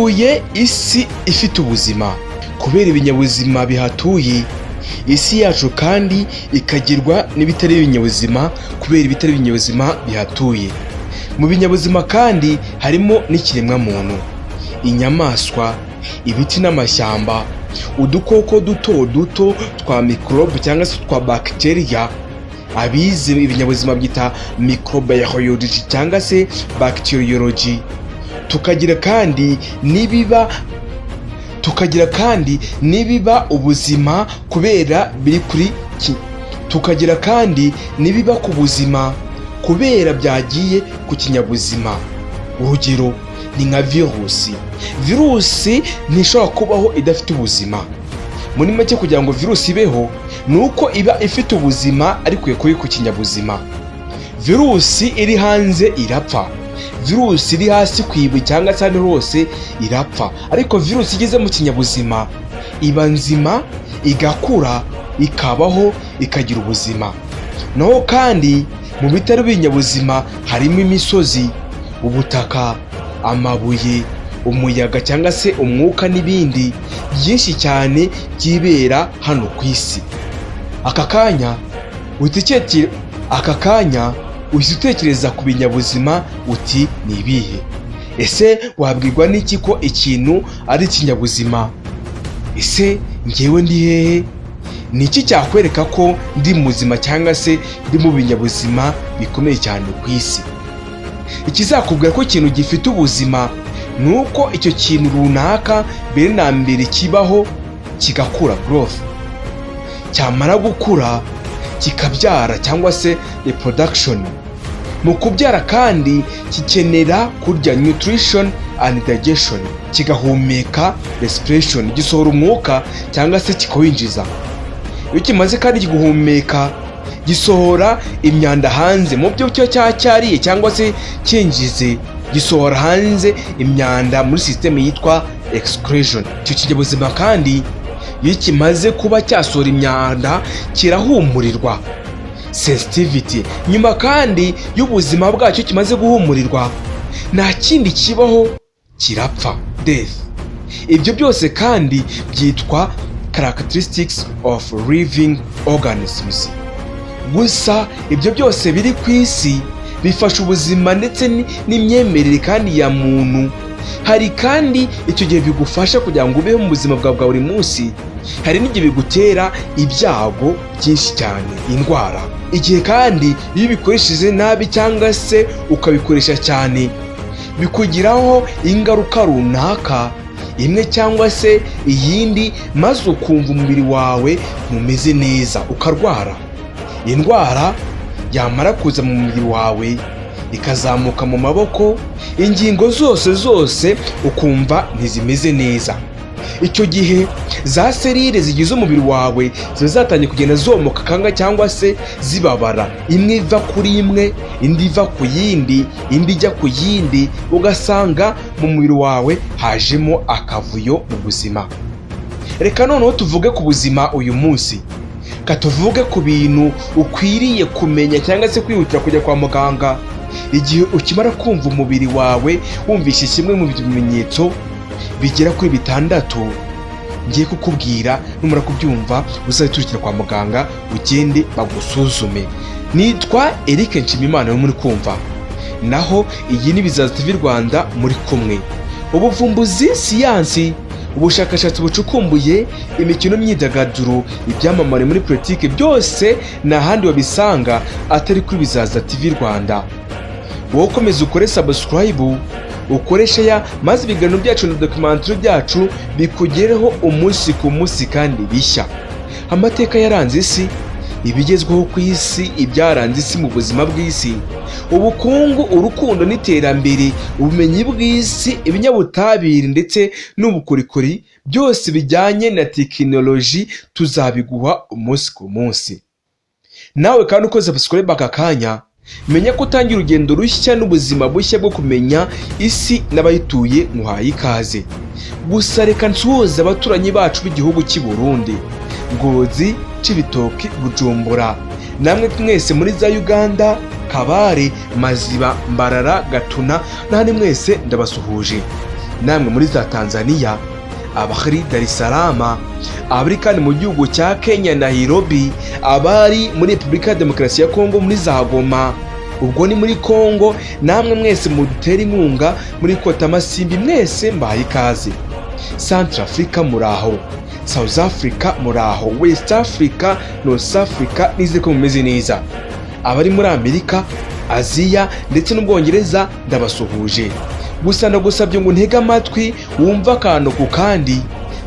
Dutuye isi ifite ubuzima kubera ibinyabuzima bihatuye. Isi yacu kandi ikagirwa n'ibitari ibinyabuzima kubera ibitari ibinyabuzima bihatuye. Mu binyabuzima kandi harimo n'ikiremwamuntu, inyamaswa, ibiti n'amashyamba, udukoko duto duto twa mikorobe cyangwa se twa bagiteriya, abize ibinyabuzima byita microbiology cyangwa se bacteriology. Tukagira kandi n'ibiba ubuzima kubera biri kuri tukagira kandi n'ibiba ku buzima kubera byagiye ku kinyabuzima. Urugero ni nka virusi. Virusi ntishobora kubaho idafite ubuzima. Muri make, kugira ngo virusi ibeho ni uko iba ifite ubuzima ariko kuri ku kinyabuzima. Virusi iri hanze irapfa, virusi iri hasi ku ibuye cyangwa se ahandi hose irapfa, ariko virusi igeze mu kinyabuzima iba nzima, igakura, ikabaho, ikagira ubuzima. Naho kandi mu bitari ibinyabuzima harimo imisozi, ubutaka, amabuye, umuyaga cyangwa se umwuka n'ibindi byinshi cyane byibera hano ku isi. Aka kanya uhita utekereza ku binyabuzima uti: "Ni ibihe?" Ese wabwirwa n'iki ko ikintu ari ikinyabuzima? Ese ngewe ndi hehe? Ni iki cyakwereka ko ndi muzima cyangwa se ndi mu binyabuzima bikomeye cyane ku isi? Ikizakubwira ko ikintu gifite ubuzima ni uko icyo kintu runaka mbere na mbere kibaho, kigakura, growth, cyamara gukura kikabyara cyangwa se reproduction. Mu kubyara kandi kikenera kurya, nutrition and digestion, kigahumeka, respiration, gisohora umwuka cyangwa se kikawinjiza. Iyo kimaze kandi guhumeka, gisohora imyanda hanze mu byo cyo cyariye cyangwa se cyinjize, gisohora hanze imyanda muri sisiteme yitwa excretion. Icyo kinyabuzima kandi iyo kimaze kuba cyasohora imyanda kirahumurirwa, sensitivity. Nyuma kandi y'ubuzima bwacyo, kimaze guhumurirwa, nta kindi kibaho, kirapfa, death. Ibyo byose kandi byitwa characteristics of living organisms. Gusa ibyo byose biri ku isi bifasha ubuzima ndetse n'imyemerere kandi ya muntu. Hari kandi icyo gihe bigufasha kugira ngo ubeho mu buzima bwawe bwa buri munsi, hari n'igihe bigutera ibyago byinshi cyane, indwara. Igihe kandi iyo ubikoresheje nabi cyangwa se ukabikoresha cyane, bikugiraho ingaruka runaka imwe cyangwa se iyindi, maze ukumva umubiri wawe ntumeze neza, ukarwara. Indwara yamara kuza mu mubiri wawe, ikazamuka mu maboko, ingingo zose zose ukumva ntizimeze neza. Icyo gihe za serire zigize umubiri wawe ziba zatangiye kugenda zomoka kanga cyangwa se zibabara, imwe iva kuri imwe, indi iva ku yindi, indi ijya ku yindi, ugasanga mu mubiri wawe hajemo akavuyo mu buzima. Reka noneho tuvuge ku buzima uyu munsi, katuvuge ku bintu ukwiriye kumenya cyangwa se kwihutira kujya kwa muganga igihe ukimara kumva umubiri wawe wumvishe kimwe mu bimenyetso bigera kuri bitandatu ngiye kukubwira. Numara kubyumva uzahita urukira kwa muganga, ugende bagusuzume. Nitwa Eric Nshimiyimana muri kumva, naho iyi ni Bizaza TV Rwanda. Muri kumwe ubuvumbuzi, siyansi, ubushakashatsi bucukumbuye, imikino, n'imyidagaduro, ibyamamare muri politiki, byose nta handi wabisanga atari kuri Bizaza TV Rwanda. Wowe ukomeza ukore subscribe, ukore share, maze ibiganiro byacu na documentary byacu bikugereho umunsi ku munsi kandi bishya. Amateka yaranze isi, ibigezweho ku isi, ibyaranze isi mu buzima bw'isi, ubukungu, urukundo n'iterambere, ubumenyi bw'isi, ibinyabutabire ndetse n'ubukorikori, byose bijyanye na tekinoloji tuzabiguha umunsi ku munsi. Nawe kandi ukoze subscribe aka kanya, menya ko utangira urugendo rushya n'ubuzima bushya bwo kumenya isi n'abayituye. Muhaye ikaze. Gusa reka nsuhuze abaturanyi bacu b'igihugu cy'i Burundi, Ngozi, Cibitoki, Bujumbura, namwe mwese muri za Uganda, Kabare, Maziba, Mbarara, Gatuna n'ahandi mwese ndabasuhuje. Namwe muri za Tanzania, abari Dar es Salaam, abari kandi mu gihugu cya Kenya, Nairobi, abari muri Repubulika ya Demokarasi ya Kongo muri za Goma, ubwo ni muri Kongo, namwe mwese mudutera inkunga muri Kotamasimbi, mwese mbahaye ikaze. Central Africa muraho, South Africa muraho, West Africa, North Africa, nizere ko mumeze neza. Abari muri Amerika, Aziya ndetse n'Ubwongereza, ndabasuhuje. Gusa ndagusabye ngo untege amatwi, wumve akantu ku kandi,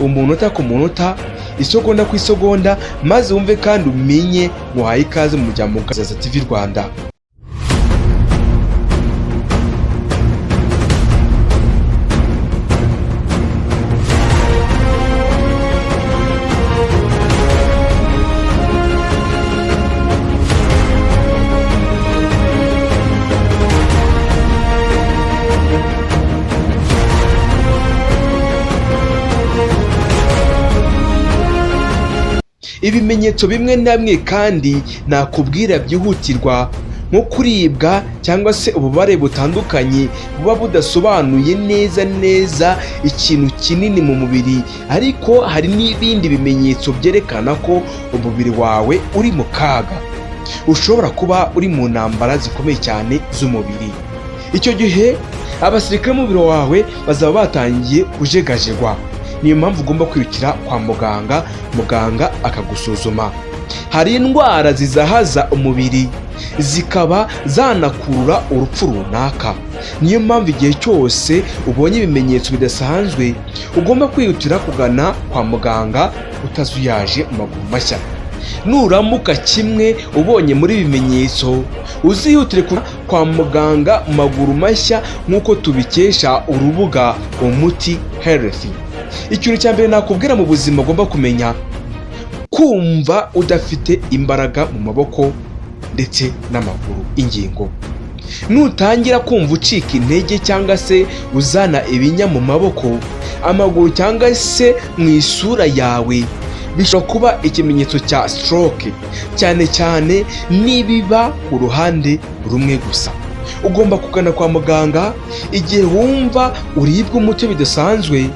umunota ku munota, isegonda ku isegonda, maze wumve kandi umenye. Muhaye ikaze mu muryango Zaza TV Rwanda. Ibimenyetso bimwe na bimwe kandi nakubwira byihutirwa, nko kuribwa cyangwa se ububabare butandukanye buba budasobanuye neza neza ikintu kinini mu mubiri, ariko hari n'ibindi bimenyetso byerekana ko umubiri wawe uri mu kaga, ushobora kuba uri mu ntambara zikomeye cyane z'umubiri. Icyo gihe abasirikare b'umubiri wawe bazaba batangiye kujegajegwa. Niyo mpamvu ugomba kwirukira kwa muganga, muganga akagusuzuma. Hari indwara zizahaza umubiri zikaba zanakurura urupfu runaka. Niyo mpamvu igihe cyose ubonye ibimenyetso bidasanzwe ugomba kwihutira kugana kwa muganga utazuyaje mu maguru mashya. Nuramuka kimwe ubonye muri bimenyetso, uzihutire kwa muganga mu maguru mashya, nk'uko tubikesha urubuga Umuti Health. Ikintu cya mbere nakubwira mu buzima ugomba kumenya: kumva udafite imbaraga mu maboko ndetse n'amaguru, ingingo. Nutangira kumva ucika intege cyangwa se uzana ibinya mu maboko, amaguru cyangwa se mu isura yawe, bishobora kuba ikimenyetso cya stroke, cyane cyane nibiba ku ruhande rumwe gusa. Ugomba kugana kwa muganga igihe wumva uribwa umutwe bidasanzwe,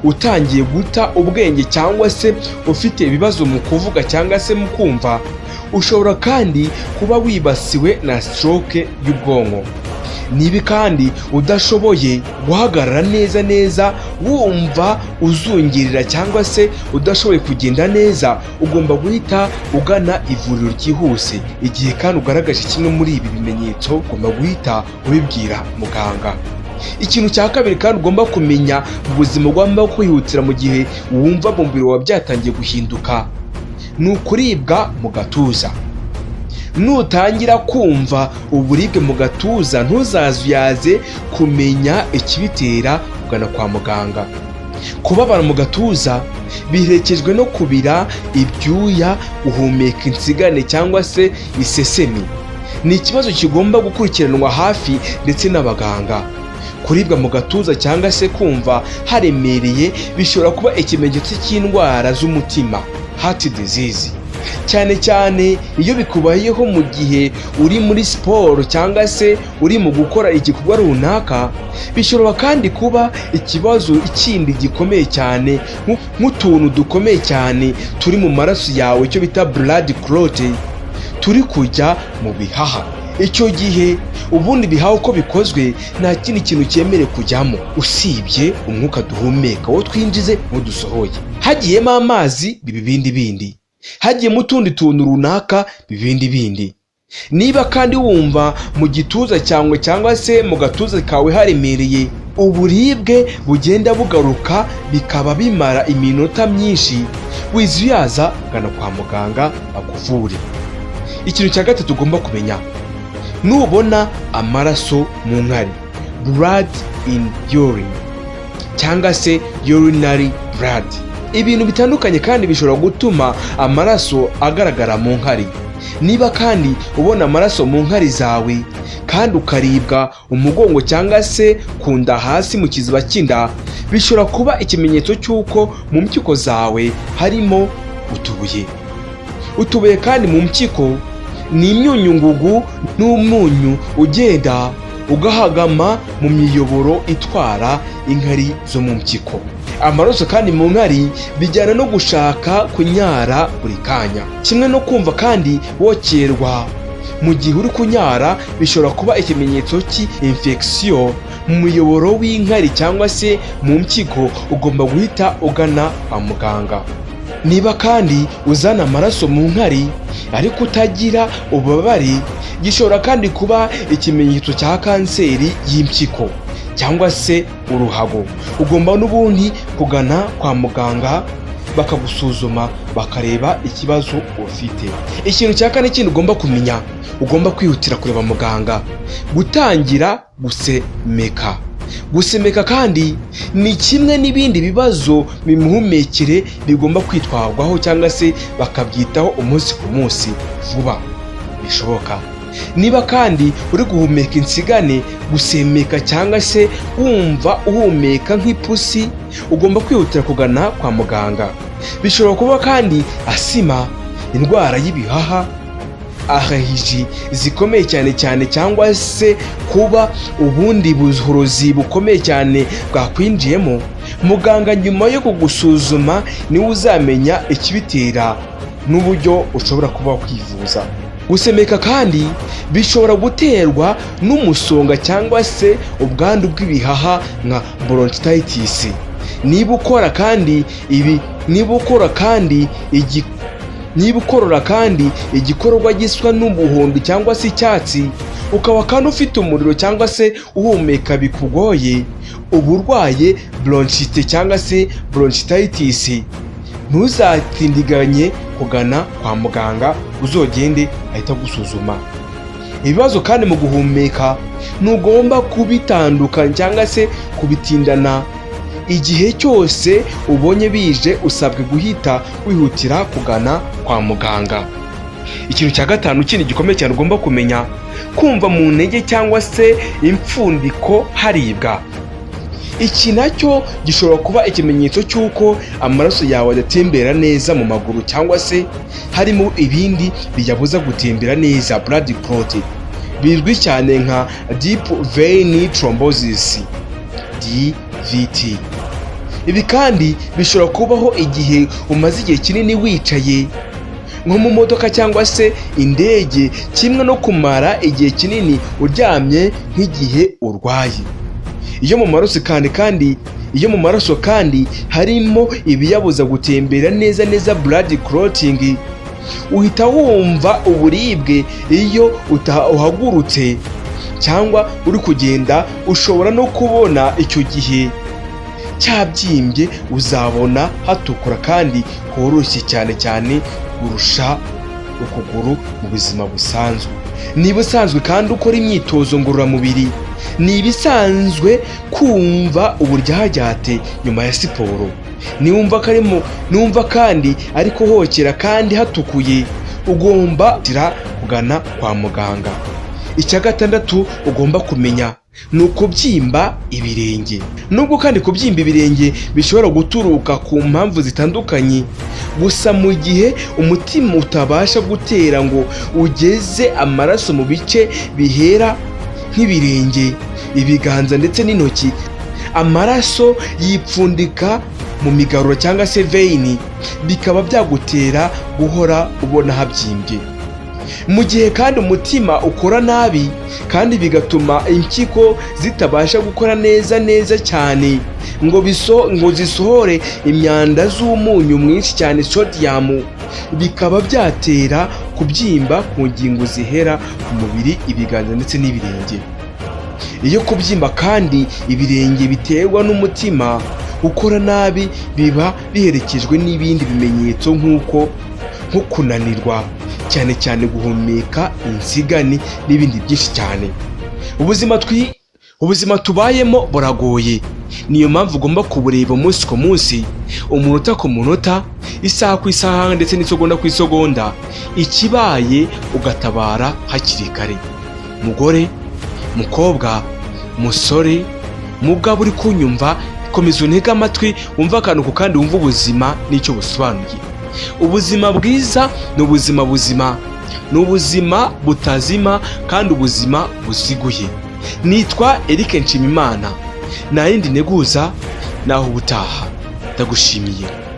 utangiye guta ubwenge cyangwa se ufite ibibazo mu kuvuga cyangwa se mu kumva. Ushobora kandi kuba wibasiwe na stroke y'ubwonko. Niba kandi udashoboye guhagarara neza neza, wumva uzungirira cyangwa se udashoboye kugenda neza, ugomba guhita ugana ivuriro ryihuse. Igihe kandi ugaragaje kimwe muri ibi bimenyetso, ugomba guhita ubibwira muganga. Ikintu cya kabiri kandi ugomba kumenya mu buzima, ugomba kwihutira mu gihe wumva mu mubiri wawe byatangiye guhinduka, ni ukuribwa mu gatuza. Nutangira kumva uburibwe mu gatuza, ntuzazuyaze kumenya ikibitera, ugana kwa muganga. Kubabara mu gatuza biherekejwe no kubira ibyuya, guhumeka insigane cyangwa se isesemi, ni ikibazo kigomba gukurikiranwa hafi ndetse n'abaganga. Kuribwa mu gatuza cyangwa se kumva haremereye bishobora kuba ikimenyetso cy'indwara z'umutima, heart disease, cyane cyane iyo bikubayeho mu gihe uri muri siporo cyangwa se uri mu gukora igikorwa runaka. Bishobora kandi kuba ikibazo ikindi gikomeye cyane, nk'utuntu dukomeye cyane turi mu maraso yawe, icyo bita blood clot, turi kujya mu bihaha. Icyo gihe ubundi bihaha uko bikozwe nta kindi kintu cyemerewe kujyamo usibye umwuka duhumeka, wo twinjize n'uwo dusohoye. Hagiyemo amazi biba ibindi bindi, hagiyemo utundi tuntu runaka biba ibindi bindi. Niba kandi wumva mu gituza cyawe cyangwa se mu gatuza kawe haremereye, uburibwe bugenda bugaruka bikaba bimara iminota myinshi, wizuyaza, gana kwa muganga bakuvure. Ikintu cya gatatu ugomba kumenya: nubona amaraso mu nkari, blood in urine cyangwa se urinary blood. Ibintu bitandukanye kandi bishobora gutuma amaraso agaragara mu nkari. Niba kandi ubona amaraso mu nkari zawe kandi ukaribwa umugongo cyangwa se ku nda hasi mu kiziba cy'inda, bishobora kuba ikimenyetso cy'uko mu mpyiko zawe harimo utubuye. Utubuye kandi mu mpyiko ni imyunyungugu n'umunyu ugenda Ugahagama mu miyoboro itwara inkari zo mu mpyiko. Amaraso kandi mu nkari bijyana no gushaka kunyara buri kanya, kimwe no kumva kandi wokerwa mu gihe uri kunyara, bishobora kuba ikimenyetso cy'infection mu muyoboro w'inkari cyangwa se mu mpyiko. Ugomba guhita ugana kwa muganga. Niba kandi uzana amaraso mu nkari ariko utagira ububabare, gishobora kandi kuba ikimenyetso cya kanseri y'impyiko cyangwa se uruhago. Ugomba n'ubundi kugana kwa muganga bakagusuzuma, bakareba ikibazo ufite. Ikintu cya kane kindi ugomba kumenya, ugomba kwihutira kureba muganga: gutangira gusemeka. Gusemeka kandi ni kimwe n'ibindi bibazo b'imihumekere bigomba kwitwarwaho cyangwa se bakabyitaho umunsi ku munsi vuba bishoboka. Niba kandi uri guhumeka insigane, gusemeka cyangwa se wumva uhumeka nk'ipusi, ugomba kwihutira kugana kwa muganga. Bishobora kuba kandi asima, indwara y'ibihaha, allergie zikomeye cyane cyane, cyangwa se kuba ubundi burozi bukomeye cyane bwakwinjiyemo. Muganga nyuma yo kugusuzuma niwe uzamenya ikibitera n'uburyo ushobora kuba wakwivuza. Gusemeka kandi bishobora guterwa n'umusonga cyangwa se ubwandu bw'ibihaha nka bronchitis. Niba ukorora kandi igikororwa gisa n'umuhondo cyangwa se icyatsi, ukaba kandi ufite umuriro cyangwa se uhumeka bikugoye, uba urwaye bronchite cyangwa se bronchitis. Ntuzatindiganye kugana kwa muganga, uzogende ahita agusuzuma. Ibibazo kandi mu guhumeka ntugomba kubitandukanya cyangwa se kubitindana. Igihe cyose ubonye bije, usabwe guhita wihutira kugana kwa muganga. Ikintu cya gatanu kindi gikomeye cyane ugomba kumenya: kumva mu ntege cyangwa se impfundiko haribwa. Iki nacyo gishobora kuba ikimenyetso cy'uko amaraso yawe adatembera neza mu maguru cyangwa se harimo ibindi biyabuza gutembera neza, blood clot, bizwi cyane nka deep vein thrombosis, DVT. Ibi kandi bishobora kubaho igihe umaze igihe kinini wicaye nko mu modoka cyangwa se indege, kimwe no kumara igihe kinini uryamye nk'igihe urwaye. Iyo mu maraso kandi harimo ibiyabuza gutembera neza neza, blood clotting, uhita wumva uburibwe iyo uhagurutse cyangwa uri kugenda. Ushobora no kubona icyo gihe cyabyimbye, uzabona hatukura kandi horoshye cyane cyane kurusha ukuguru mu buzima busanzwe. Niba usanzwe kandi ukora imyitozo ngororamubiri, ni ibisanzwe kumva uburyaryate nyuma ya siporo. Niwumva kandi ariko hokera kandi hatukuye, ugomba kugana kwa muganga. Icya gatandatu ugomba kumenya ni ukubyimba ibirenge. Nubwo kandi kubyimba ibirenge bishobora guturuka ku mpamvu zitandukanye, gusa mu gihe umutima utabasha gutera ngo ugeze amaraso mu bice bihera nk'ibirenge, ibiganza ndetse n'intoki, amaraso yipfundika mu migaruro cyangwa se vein, bikaba byagutera guhora ubona habyimbye. Mu gihe kandi umutima ukora nabi kandi bigatuma impyiko zitabasha gukora neza neza cyane ngo zisohore imyanda z'umunyu mwinshi cyane, sodium, bikaba byatera kubyimba ku ngingo zihera ku mubiri, ibiganza ndetse n'ibirenge. Iyo kubyimba kandi ibirenge biterwa n'umutima ukora nabi, biba biherekejwe n'ibindi bimenyetso nk'uko nko kunanirwa cyane cyane, guhumeka insigane n'ibindi byinshi cyane. Ubuzima tubayemo buragoye, niyo mpamvu ugomba kubureba umunsi ku munsi, umunota ku munota, isaha ku isaha ndetse n'isegonda ku isegonda. Ikibaye ugatabara hakiri kare. Mugore, mukobwa, musore, mugabo uri kunyumva, komeza untege amatwi, wumve akantu ku kandi, wumve ubuzima n'icyo busobanuye. Ubuzima bwiza ni ubuzima buzima, ni ubuzima butazima kandi ubuzima buziguye. Nitwa Eric Nshimimana, nta yindi nteguza, naho ubutaha. Ndagushimiye.